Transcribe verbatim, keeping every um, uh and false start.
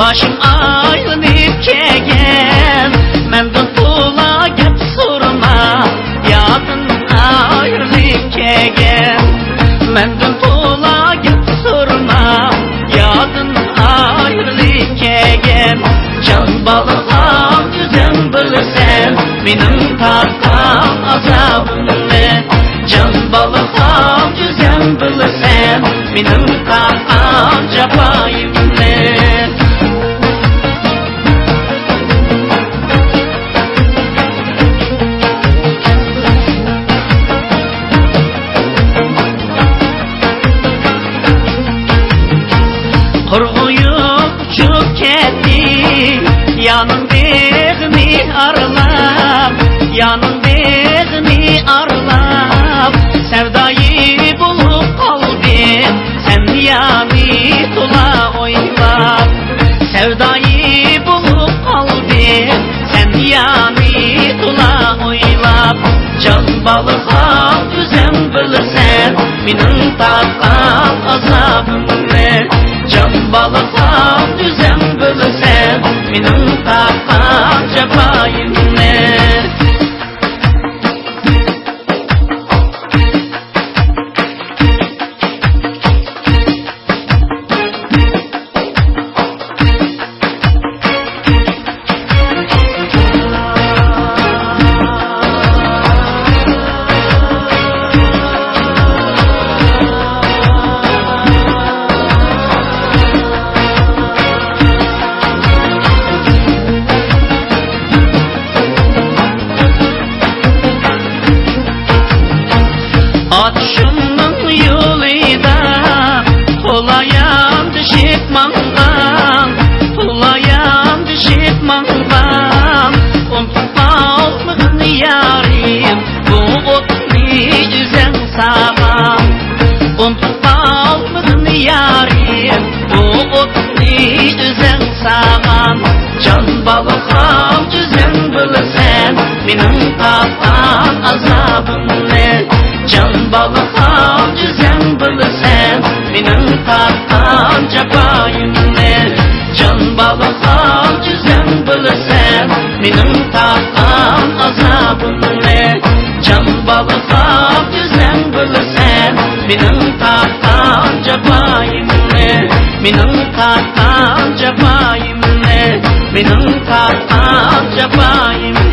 باشىم ئايلىنىپ كەلگەن، مەندىن تولا گەپ سورىما، يادىن ئايرىلىپ كەلگەن. مەندىن تولا گەپ سورىما، يادىن ئايرىلىپ كەلگەن. جان بالىغا ئۆزۈڭ بىلىسەن، مېنىڭ تارتقان ئازابىمنى. جان بالىغا ئۆزۈڭ بىلىسەن، مېنىڭ تارتقان جاپايىمنى. قۇرغۇيۇپ ئۇچۇپ كەتتى، يانىڭ بېغىنى ئارىلاپ، يانىڭ بېغىنى ئارىلاپ، سەۋدايى بولۇپ قالدىم سەن يانى تولا ئويلاپ. سەۋدايى بولۇپ قالدىم سەن يانى تولا ئويلاپ. جان بالىغا ئۆزۈڭ بىلىسەن، مېنىڭ تارتقان ئازابىمنى. جان بالىغا ئۆزۈڭ بىلىسەن، مېنىڭ تارتقان جاپايىمنى. ئاتىشىمنىڭ يولىدا تولا ياندىشىپ ماڭغان، تولا ياندىشىپ ماڭغان، ئۇنتۇپ قالمىغىن يارىم بۇ ئوتنى ئۆزۈڭ ساغان. ئۇنتۇپ قالمىغىن يارىم بۇ ئوتنى ئۆزۈڭ ساغان. جان بالىغا ئۆزۈڭ بىلىسەن، مېنىڭ تارتقان ئازابىمنى. جان بالىغا ئۆزۈڭ بىلىسەن، مېنىڭ تارتقان جاپايىمنى. جان بالىغا ئۆزۈڭ بىلىسەن، مېنىڭ تارتقان ئازابىمنى. جان بالىغا ئۆزۈڭ بىلىسەن، مېنىڭ تارتقان جاپايىمنى. مېنىڭ تارتقان جاپايىمنى. مېنىڭ تارتقان جاپايىمنى.